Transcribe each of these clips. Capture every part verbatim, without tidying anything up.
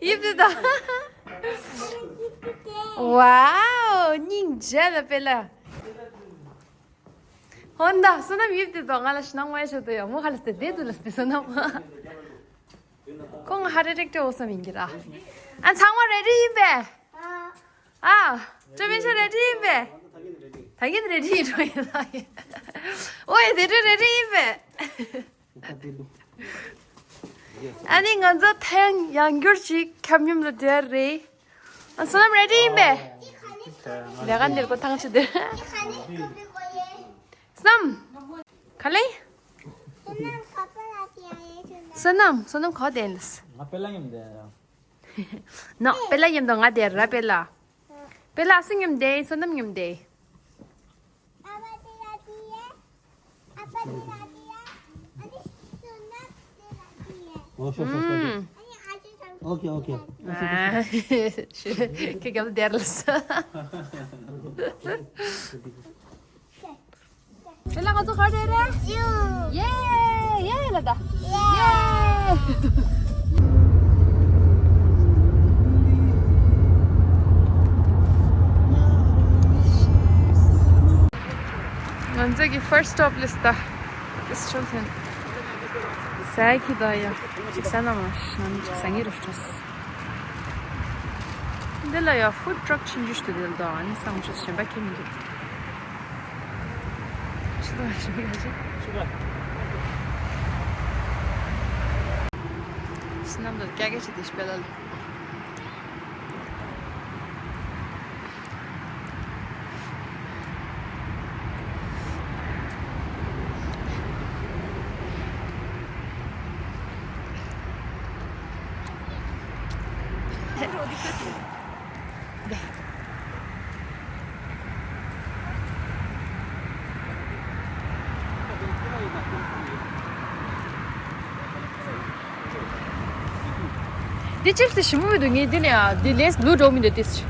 ཡིབ་དེ་དང་། ཝའོ། སྙིང་རྗེ་ལ་པེ་ལ། ཧོན་ད་བསོད་ནམས་ཡིབ་དེ་དང་། ང་ལ་ཤི་ནང་མ་ཤོད་དོ་ཡ། མོ་ཁ་ལ་སྟེ་བསྡད་དུ་ལ་སྟེ་བསོད་ནམས། ཁོང་ཧ་རེ་རེག་ཏེ་འོ་སམ་ཡིན་གྱི་ར། ཨ་ཚང་མ་རེ་ཌི་ཡིན་པས། ཨ། ཅོ་མེ་ཤ་རེ་ཌི་ཡིན་པས། ད་གིན་རེ་ཌི་ཡིན་རོ་ཡིན་ལ་ཡིན། ཨོ་ཡ་དེ་འདྲ་རེ་ཌི་ཡིན་པས། ཨ་ནི་ང་ཚོ་ཐེངས་ཡང་བསྐྱར་ཅིག་ཁྱབ་མཉམ་ལ་བསྡད་རེད། ཨ་བསོད་ནམས་རེ་ཌི་ཡིན་པས། ལས་ཀ་འདིར་ཀོ་ཐང་ཆུ་འདིར། བསོད་ནམས། ག་ལེ། བསོད་ནམས། བསོད་ནམས་ག་བ་བསྡད་ལ། ང་པེ་ལ་མཉམ་བསྡད་ཡ། ནོ། པེ་ལ་མཉམ་དུ་ང་བསྡད་ར་པེ་ལ། པེ་ལ་སུ་མཉམ་བསྡད། བསོད་ནམས་མཉམ་བསྡད། ཨོ་ཤོ་ཤོ་ཤོ། ཨོ་ཁེ་ཨོ་ཁེ། ཁྱེད་རྒྱབ་བསྡད་ལ་ས། དེ་ལ་ང་ཚོ་ག་རེ་རེད། ཡེ་ཡེ་ལ་ད། ཡེ། ང་ཚོ་གི་first stop ལིས་ད། ཀིས་ཆོལ་ཐན། ཟ་ཁི་ད་ཡ། ཅིག་ཟ་ན་མ་ཤ་ནི་ཅིག་ཟ་ངེ་རུ་སྤྲོས། འདི་ལ་ཡ་food truck ཆུང་ཆུང་ཞིག་འདུག་དེ་ལ་ད་ཨ་ནི་སང་ཆུ་གཞན་པ་ཁྱེར་མི་འདུག་ཕྱི་ལོགས་ཞིག་ཡ་ཞིག་ཕྱི་ལོགས། ཕྱི་ནང་དུ་ཀྱ་ཀྱ་ཞིག་དེ་ཤི་པེ་ལ་ལ། འདི་ཅིབ་སི་ཞིམ་པོ་མི་འདུག་ངས་འདི་ནས་ཨ་འདི་ལས་ལུ་འགྲོ་མི་འདུག་ཏིས།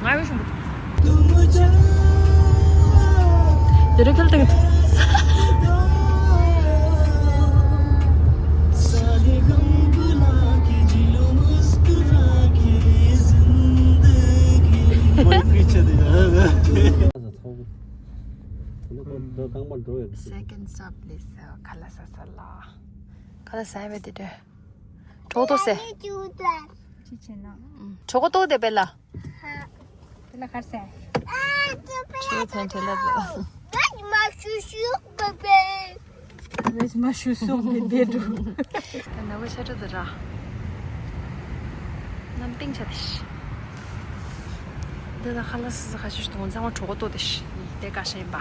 ང་ཡོད་ཞིམ་པོ། འདི་རུ་ཁལ་ཏང་། Second stop ལས་ཁ་ལག་ཟ་ས་ལ། ཁ་ལག་ཟ་བའི་དེ་འདྲ། གྲོགས་ཏོ་སེ། ཅི་བྱེད་ན། གྲོགས་ཏོ་དེ་པེ་ལ། དེ་ལ་གར་སེ། ཆུ་ཚན་ཁྲེ་ལ། Where's my shoes? So big, big. ད་ན་བུ་ཆ་ཏྲ་དུ་ར། ནམ་ཏིང་ཆ་ཏི་ཤི། འདི་ལ་ཁ་ལག་ཟ་ས་ཁ་ཤུ་ཏོང་ཚང་མ་གྲོགས་ཏོ་དེ་ཤི། དེ་ཀ་ཤ་ཡིན་པ།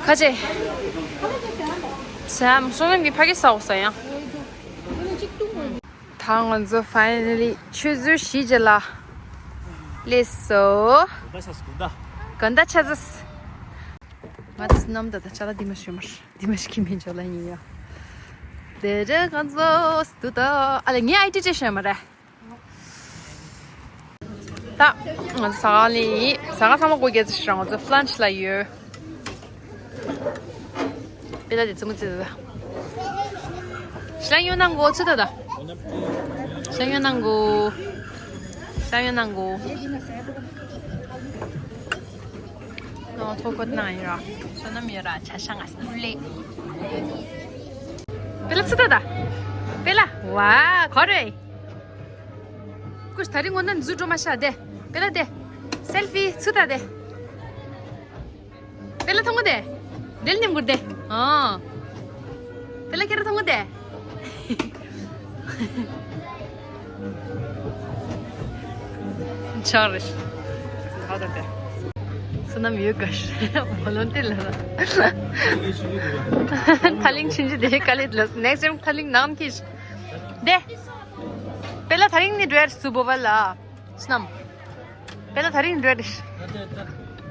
ཁ་ཆེ། སམ་སོ་ནམ་གྱི་ཕ་གི་ས་འོག་ས་ཡང་། ད་ང་ཚོ་finally ཆུ་ཚོད་བཞི་ཅིག་ལ་སླེབས་སོ། ག་འདྲ་ཆ་ཟིས། ང་ཚོ་སྣམ་ད་ད་ཅ་ལ་དི་མ་ཤི་མར་དི་མ་ཤི་ཁི་མིན་ཅོ་ལ་ཡིན་ཡ། དེ་རེ་ང་ཚོ་སྟུ་ད་ཨ་ལེ་ངའི་ཨའི་ཌི་ཅེ་ཤེས་མ་རེད། ད་ང་ཚོ་ཟ་ཁང་ལ་ཡིན། ཟ་ཁང་ཚང་མ་སྒོ་རྒྱག་ཚར་ཤག་ང་ཚོ་ཕ་ལན་ཆི་ལ་ཡོད། པེ་ལ་དེ་ཙུམ་ཙི་ད། ཤ་ཡོད་ནང་གོ་ཚུད་ད་ད། ཤ་ཡོད་ནང་གོ། ཤ་ཡོད་ནང་གོ། ནོ་ཐོ་ཀོ་ནང་ཡོད་ར། བསོད་ནམས་ཡོད་ར། ཆ་ཤ་ང་སུ་ལེ། པེ་ལ་ཚུད་ད་ད། པེ་ལ། ཝ། གོ་རེ། ཀུཤ་ད་རིང་ངོ་ན་འཛུལ་འགྲོ་མ་ཤ་དེ། པེ་ལ་དེ། སེལ་ཕི་ཚུད་ད་དེ། པེ་ལ་ཐོང་གོ་དེ། དེལ་ནེམ་གུར་དེ། ཨ། པེ་ལ་ཁྱེད་ར་ཐོང་གོ་དེ། ཆག་རེ། ཧ་ད་དེ། བསོད་ནམས་ཡོད་ག་ཤ། བོ་ལོན་ཏི་ལ། ཐ་ལིང་ཆུན་ཆུ་དེ་ཀ་ལེ་ལ། next time ཐ་ལིང་ནང་ཁྱིས། དེ། པེ་ལ་ཐ་རིང་ནི་འགྲོ་ཡར་སུ་བོ་བ་ལ། སྣམ། པེ་ལ་ཐ་རིང་འགྲོ་ཡར་ཤི།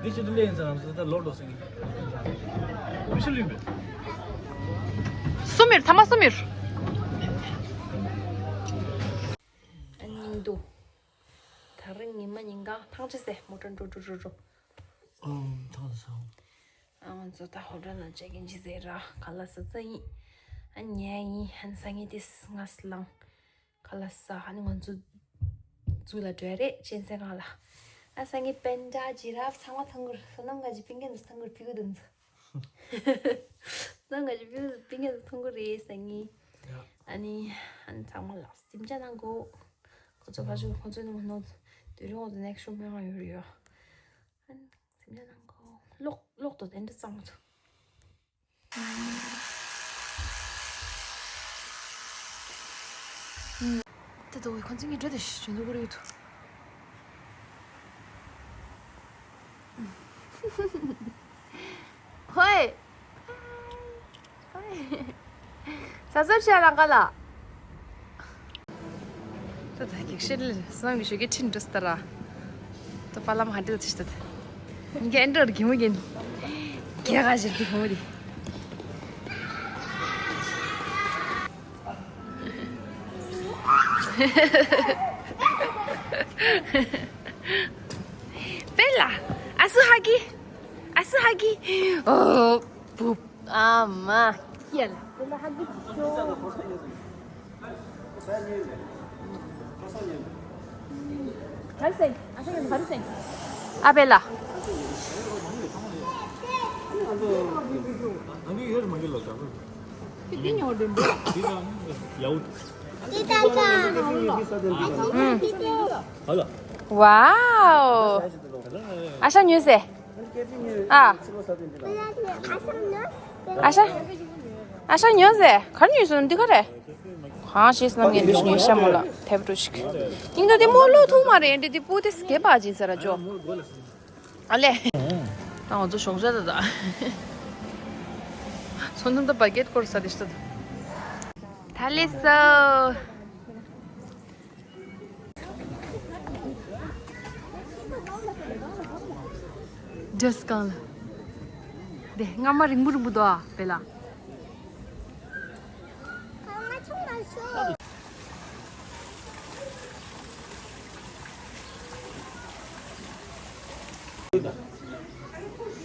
འདི་ཤི་དུ་ལེན་ཟེར་རམ་ཟེར་ད་ལོ་འགྲོ་སེང་གི། མི་ཤི་ལུས་མེད། སུ་མིར་ཐ་མ་སུ་མིར། ཨ་ནི་འདུག་ད་རིང་ཉི་མ་ཉིན་གང་ཐང་ཆད་སེ་མོ་ཊ་འགྲོ་འགྲོ་འགྲོ་འགྲོ། ཨང་ཐང་སང་། ཨང་ཚོ་ད་ཧོ་ཊེལ་ལ་ཅེག་ཨིན་བྱས་ཟེར་ར་ཁ་ལག་ཟ་ཙ་ཡིན། ཨ་ཉལ་ཡིན། ཨ་ནི་སང་ཉིན་དེ་ང་སི་ལང་ཁ་ལག་ཟ། ཨ་ནི་ང་ཚོ་ཛུ་ལ་འགྲོ་ཡ་རེད་གཅན་གཟན་སྒང་ལ། ཨ་སང་ཉིན་པན་ཌ་ཇི་ར་ཧྥ་ཚང་མ་མཐོང་གི་རེད། བསོད་ནམས་དགའ་ཅིག་པིང་ཀན་ཚོ་མཐོང་གི་རེད། ཕི་གུ་དུ་ཚོ། བསོད་ནམས་དགའ་ཅིག་པིང་ཀན་ཚོ་མཐོང་གི་རེད་སང་ཉིན། ཡ། ཨ་ནི་ཨ་ནི་ཚང་མ་ལ་གཟིམ་འཇག་གནང་དགོས། ཁོ་ཚོ་ཕར་ཚུར་ཁོ་ཚོའི་ནང་ནང་དུ་རིང་འོག་ཏུ་ནེག་ཤོ་མེ་ཧང་ཡོད་ཡོད། ཨ་ནི་གཟིམ་འཇག་གནང་དགོས། གློག་གློག་ཏུ་དེ་འདྲ་གཙང་མ་འདུག་ད་དུ་ཁོ་ཚོ་གཉིས་འགྲོ་དེ་ཞིག་འགྲོ་གི་རེད་འདུག་ཧོའི། ཧོའི། ས་སབ་ཤ་རང་ག་ལ། ད་ད་གེགས་ཤེས་ལ་སང་གི་ཞོགས་ཀས་ཁྲིད་འགྲོ་སྟ་ར། ད་པ་ལམ་ཧ་འདྲེ་ལ་ཚིག་ད། ཉིན་གྱི་ཨེན་ཌྲོ་གི་མོ་གིན། རྒྱལ་ཁ་ཞིག་གི་མོ་དེ། པེ་ལ། ཨ་སུ་ཧ་གི། ཨ་སུ་ཧ་གི། ཨོ། བུབ། ཨ་མ། ཡལ། ཨ་པེ་ལ། ཝའོ། ཨ་ཤ་ཉོས་ཟེ། ཨ། ཨ་ཤ། ཨ་ཤ་ཉོས་ཟེ། གར་ཉོས་སོང་འདི་ག་རེད། གང་ཤེས་སྣམ་ངན་འདི་ཉོས་ཤ་མོ་ལ་ཐེབས་འགྲོ་ཞིག་ཡིན་ད་དེ་མོ་ལོ་ཐུག་མ་རེད་འདི་དེ་སྤུ་དེ་སྐེ་པ་ཅིན་ཟེར་ར་ཇོ། ཨ་ལེ། ད་ང་ཚོ་ཞོགས་ཇ་ད་ད། སོ་ནམ་ད་བ་གེད་སྐོར་ས་དེ་ཤ་ད། ད་ལེ་སོ། འདྲེས་གང་ལ། དེ་རྔ་མ་རིང་པོ་རིང་པོ་འདུག་ཨ་པེ་ལ།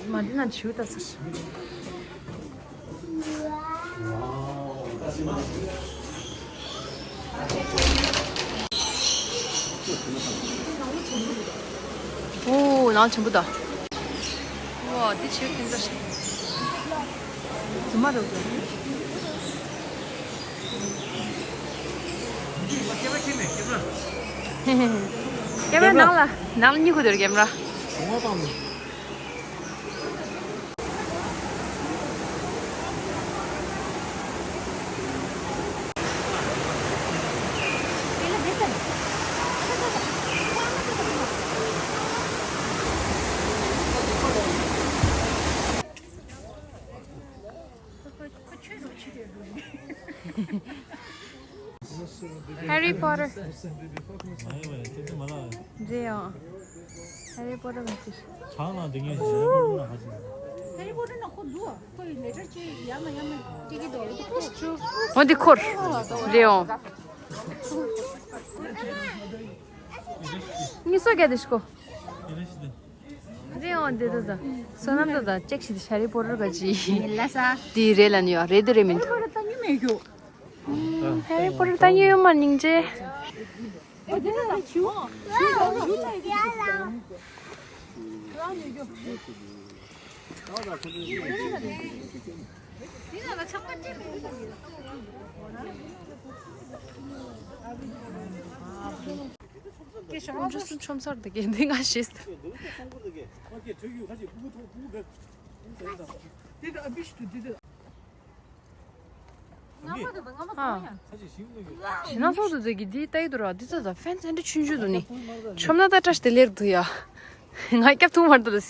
མ་འདི་ན་བྱིའུ་ལྟ་ཟེར། ཨོ་ནང་ཆེན་པོ་ད། ཨོ་འདི་བྱིའུ་ཁྱིམ་ཚང་ཞིག་རྫུན་མ་རེད་འདུག་ཀེ་མ་ར་ནང་ལ་ནང་ལ་གཉིད་ཁུག་འདུག་ཀེ་མ་ར། Harry Potter. རེད་ཡང་། Harry Potter་མ་ཅིག Harry Potter་ན་ཁོ་འདུག་ཁོ་ཡི་ལེ་ཊར་ཅིག་ཡར་མ་ཡར་མ་ཅིག་གི་འདུག་འོ་འདི་འཁོར། རེད་ཡང་། གཉིས་སོ་བརྒྱ་དེ་ཤི་གོ་རེད་ཡང་། འདི་ད་ད། བསོད་ནམས་ད་ད་ཅེག་ཤི་དེ་Harry Potter་ག་ཅི། ལ་ས། དེ་རེད་ལ་ནི་ཡ་རེད་དེ་རེད་མིན། ད་ཉི་མེད་རྒྱུ། Harry Potter་ལྟ་ཉེ་ཡོད་མ་སྙིང་རྗེ། འཇུ་སུ་ཆོམ་སར་དེ་གས་འདི་ང་ཤེས། ཞེ་ན་སོགས་དུ་ཟེར་གི་འདི་ལྟ་ཡི་འདུག་ར། འདི་ཚོ་ད་ཕན་ཚུན་འདྲ་ཆུང་ཆུང་འདུག་ནི། ཆོམ་ན་ད་བཀྲ་ཤིས་བདེ་ལེགས་འདུག་ཡ། ང་སྐྱབས་ཐུབ་མ་འདུག་ར།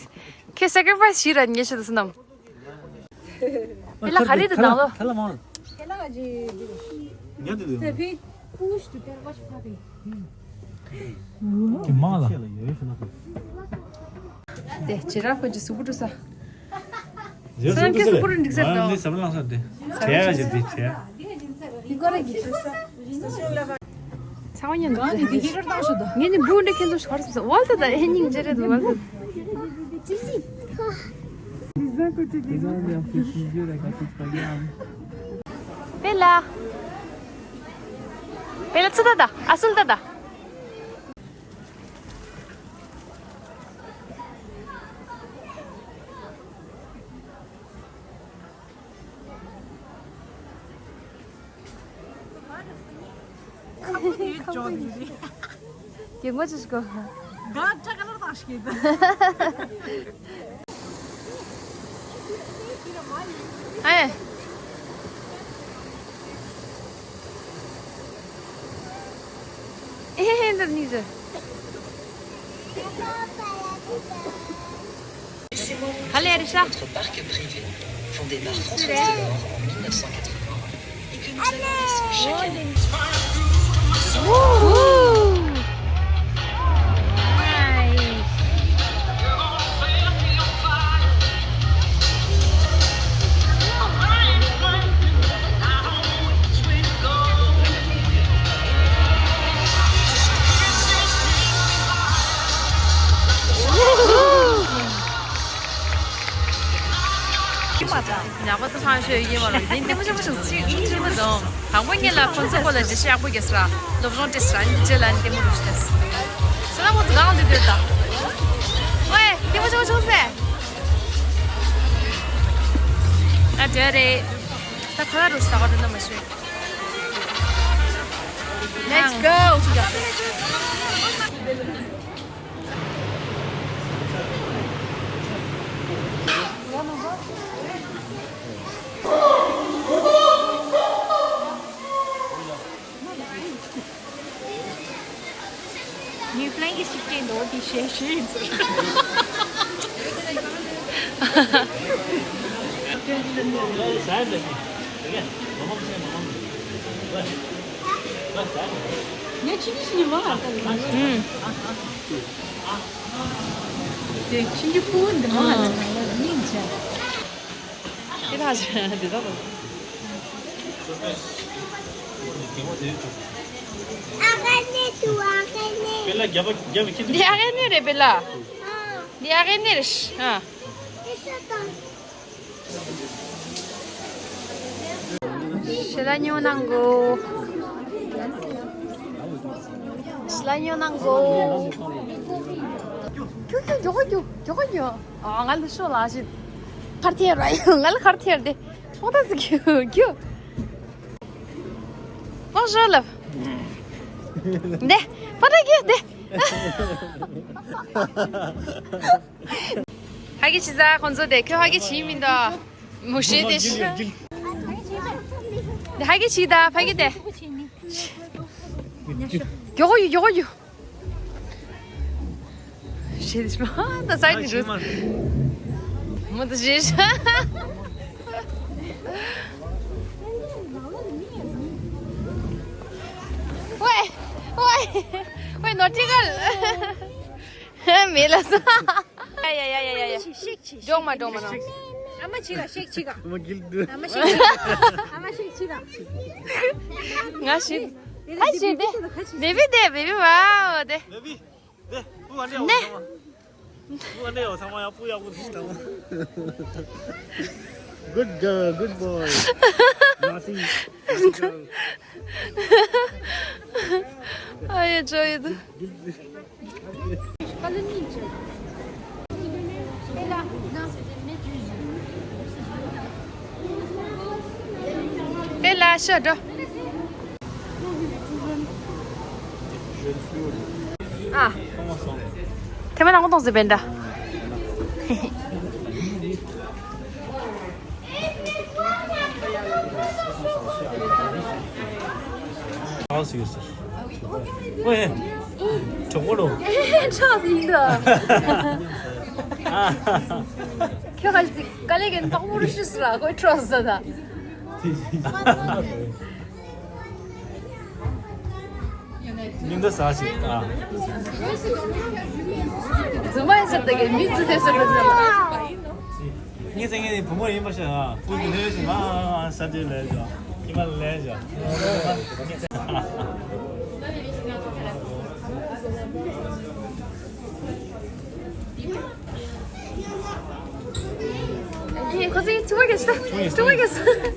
ཁྱེད་སེ་ཀྲི་ཕའི་སི་བྱེད་ར་ཉེ་ཤེས་དུ་སུ་ནམ། ཕི་ལ་ག་རེ་དུ་ནང་ལོ། ཉ་དུ་དུ། ཀྱི་མ་ལ། དེ་ཇི་ར་ཁོ་ཇི་སུ་བུ་ཏུ་ས། ཟེར་སོང་ཁྱེད་སུ་པུ་རིན་འགྲིག་ཟེར་དོ། ཟམ་ལང་ས་དེ། བྱས་ཡ་ཞིག་དེ་བྱས། ཡི་གོ་ར་གི་ཚང་མ་ཉན་འདུག་ཟེར། ངས་ནི་བུ་འདྲ་ཁྱེད་ཚོ་ཤར་སོང་ཟེར་ཝལ་ཏི་ད་ཨེ་སྙིང་རྗེ་རེད་འདུག་ཝལ་ཏི། Les uns à côté des autres. Regarde, il y a un petit vieux là, quand il te regarde. Bella. Bella, ཚུར་ལྟ་དང་། ཨ་ཚུར་ལྟ་དང་། ཁ་པོ་ཡོད་ཅོག་འདུག་རེད། དེ་ངོ་ཅི་ཞིག་གོ། ག་ཁྲ་ཁ་ལར་བཏང་ཞིག་གིས། ཨེ། ཨེ་ཧེ་ཧེ། འདིར་གཉིས་ཟེར། Allez, Richard. Notre parc privé, fondé par François Delors en mille neuf cent quatre-vingts et que nous allons laisser chaque année. Wouhou. Nice. ཡག་པོ་ཏོ་ཚང་ཤོས་ཡིན་མ་རེད། དེ་ལྟད་མོ་ཆེན་པོ་ཞིག་ཅིག་ཡིན་ཆེན་པོ་དང་། དང་པོ་ངེད་ལ་ཁོང་ཚོ་སྐོར་ལ་འགྲེལ་བཤད་ཡག་པོ་རྒྱག་ས་ར། སློབ་སྦྱོང་སྤྲད་ས་ར། འདི་རྗེས་ལ་ནི་ལྟད་མོ་རུ་ཤི་ལས། ས་ལ་ཁོང་ཚོ་གང་འདུག་འདོད་ད། ཝེ། ལྟད་མོ་ཆེན་པོ་ཆུང་སེ། ཨ་དེ་རེད། ད་ཁ་ལ་རུ་ས་ག་དེ་ན་མ་ཤོད། Let's go. New flying is chicken though, the share shades. ངས་ཁྱི་གཉིས་ཤི་ཉི་མ་ལ་ལྟ་ཡིན། དེ་ཁྱི་གཉིས་ཕུ་བོ་འདི་མ་ལ་ལྟ་ཡིན་ཅེ། དེ་ལ་ཞེ་འདི་ལྟ་དང་། ཨ་ཁ་ནེ་དུ་ཨ་ཁ་ནེ། འདི་ཨ་ཁ་ནེ་རེད་པེ་ལ། འདི་ཨ་ཁ་ནེ་རེད་ཤི་ཨ། ཤེ་ལ་ཉོ་ནང་གོ། ཤེ་ལ་ཉོ་ནང་གོ། ཁྱོ་ཁྱོ་མགྱོགས་པོ་རྒྱུགས། མགྱོགས་པོ་རྒྱུགས། ཨ་ང་ལ་ཤོ་ལ་ཞིག་ཁར་ཐེར་ར། ང་ལ་ཁར་ཐེར་དེ། ཐོག་ཐག་ཟིག་རྒྱུགས་རྒྱུགས། ཕོག་ཤོ་ལབ། དེ་ཕ་ར་རྒྱུགས་དེ། ཧ་གི་ཆི་ཟ་ཁོང་ཚོ་དེ་ཁྱོད་ཧ་གི་ཆི་མི་འདུག་མུ་ཤེས་དེ་ཤི། དེ་ཧ་གི་ཆི་ད་ཕ་གི་དེ། མགྱོགས་ཡོ་མགྱོགས་ཡོ། ཤེས་དེ་ཤི་མ་ད་སའི་དེ་རུ། མོ་དེ་ཤེས་ཤ། ཝེ་ཝེ་ཝེ་ནོ་ཊི་གལ། མེ་ལ་ས། ཡ་ཡ་ཡ་ཡ་ཡ་ཡ། ཤེག་ཤེག། འགྲོ་མ་འགྲོ་མ་ནོ། ཨ་མ་ཆི་ག་ཤེག་ཆི་ག། ཨ་མ་གིལ་དུ། ཨ་མ་ཤེག་ཆི་ག། ཨ་མ་ཤེག་ཆི་ག། ང་ཤི། ཁ་ཤི་དེ། བེ་བི་དེ་བེ་བི་ཝའོ་དེ། བེ་བི་དེ། བུ་ག་འདྲ་ཡོད་ཚང་མ། བུ་ག་འདྲ་ཡོད་ཚང་མ་ཡང་བུ་ཡག་པོ་དེ་ཚང་མ། Good girl, good boy. Naughty, naughty girl. ཨ་ཡ་ཅོ་ཡི་དུ། པེ་ལ་ཤ་འགྲོ། ཨ། ཐེ་མ་ནང་གོང་ཟེ་བེན་ད། ཨའོ་སི་ཡོད་ཟེར། ཨོ་ཧེ། གྲོགས་པོ་ལོ། ཁྲོག་ཟིན་དོ། ཁྱོད་ཁ་ཅིག་དཀའ་ལས་ཀྱི་ཏོག་མོ་རུ་ཤི་སུ་ར་ཁོའི་ཁྲོག་ཟ་ད། ཉིན་ད་ཟ་ཞིག་ཨ། རྫུན་མ་ཡིན་ཟེར་ད་གི་མི་རྫུན་ཟེར་ཟེར་རུ་ཟེར། ངས་ཟེར་ངས་ནི་བུ་མོ་ཡིན་པ་ཤ་བུ་དེ་ལས་ཞིག་མ་ས་དེ་ལས་ཞོ་ཉི་མ་ལས་ཞོ། ངས་ཟེར། Vas-y, tu vois qu'elle se fait. Tu vois qu'elle se fait.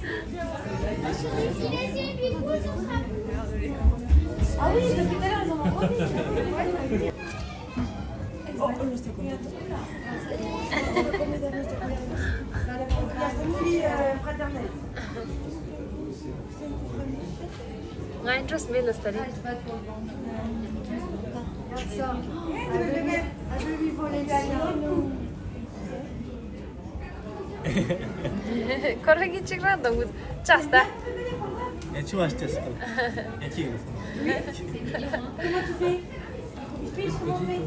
ང་ཨིན་ཊི་རེ་སི་མེད་ལ་སྟ་རེད། ཁོ་རང་གིས་གཅིག་རང་གདོང་གུ་བཅག་སྟ། ཡ་ཆུ་བ་སྟེ་སྐོར། ཡ་ཁྱི་ཡོད། Comment tu fais? Il fait comment on fait?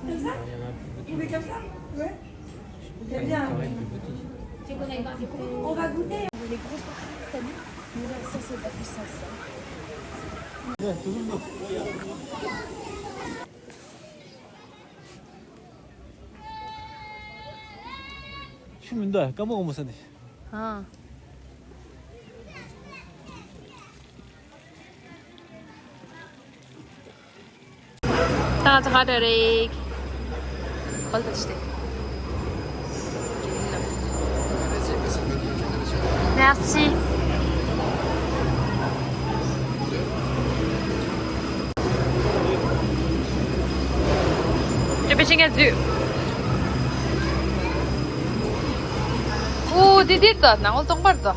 Comme ça? On fait comme ça? Ouais. C'est bien. On va goûter. Les grosses patates cette année. Mais là, ça, c'est de la puissance, ça. ཆུ་མི་འདུག་སྐམ་པོ་སྐམ་པོ་ས་ནས། ཧ། ད་ང་ཚོ་ག་འདྲ་རེད། ཧོལ་དུ་ཆུ་དེ། Merci. ཅི་པེ་ཤིང་ཡ་འཛུལ། ཨོ་དེ་དེ་ད་ནང་ལ་སྟོང་པར་ད།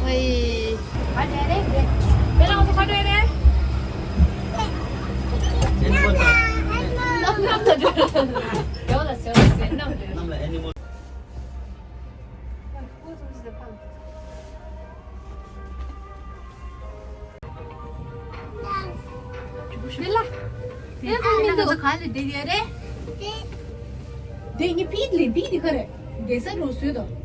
ཨོའི། ལ། ལ་ཁང་མི་འདུག་ག་ལ་བསྡད་ཡོད་རེད། དེ་ནི་པིད་ལེ་པིད་དེ་ག་རེད། བསྡད་ས་རོ་སུས་དང་།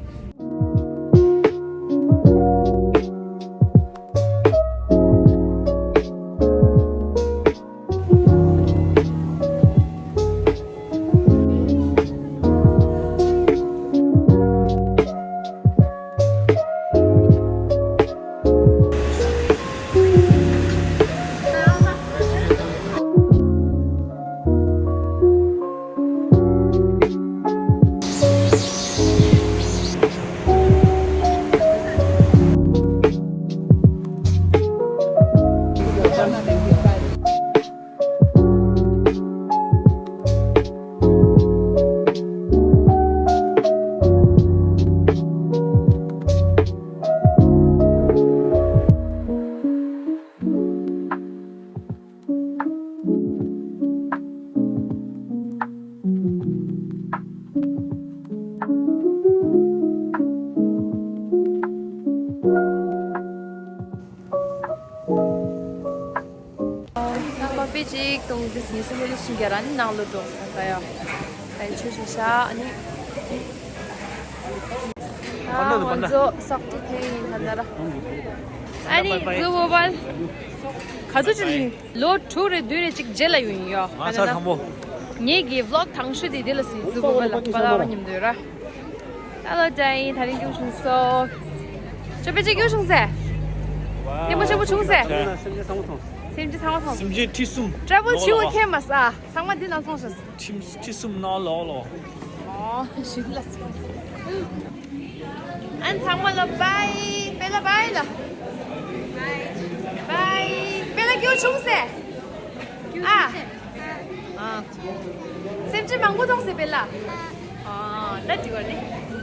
ནང་ལོགས་པེ་ཅིག་གཏོང་དུས་ངེས་སེ་ལོ་ལོ་སུན་གྱ་ར་ནི་ནང་ལོ་འགྲོ་ས་ཡ། ད་ཡི་ཆོས་ཆོས་ཤ་ཨ་ནི། ཨ་ང་ཚོ་སོག་ཏི་ཐེ་ཡིན་ཁ་ན་ར། ཨ་ནི་ཛུ་བོ་བལ། ག་ཚོད་ཅི་ནི་ལོ་དྲུག་རེ་བདུན་རེ་ཅིག་རྗེས་ལ་ཡོང་ཡོད་ང་ཚ་དང་པོ། ངེད་ཀྱི་བློག་དང་ཤོས་དེ་དེ་ལ་སི་ཛུ་བོ་བལ་པ་ལ་བ་མཉམ་དུ་ཡོད་ར། ཧེ་ལོ་ཇའི། དེ་རིང་སྐྱིད་པོ་བྱུང་སོང་། ཅོ་པེ་ཅིག་སྐྱིད་པོ་བྱུང་ཟེ། སྐྱིད་པོ་ཆེན་པོ་བྱུང་ཟེ། སེམས་ཅན་ཚང་མ་ཐོང་། སེམས་ཅན་ཚང་མ་ཐོང་། སེམས་ཅན་ཁྲི་གསུམ། ཊེ་རེ་བལ་བྱེད་པ་ཁྱད་མ་ས། ཚང་མ་འདི་ནང་ཚོང་ཤོག་ཁྲི་ཁྲི་གསུམ་ནང་ལོག་ལོ། ཨོ་ཞུ་ལ་སོང་། ཨན་ཚང་མ་ལ་བའི། པེ་ལ་བའི་ལ། བའི། པེ་ལ་སྐྱིད་པོ་བྱུང་ཟེ། ཨ། ཨ། སེམས་ཅན་མང་པོ་མཐོང་སྲིད་པས་ལ། ཨ། ད་འགྲིག་པ་རེད།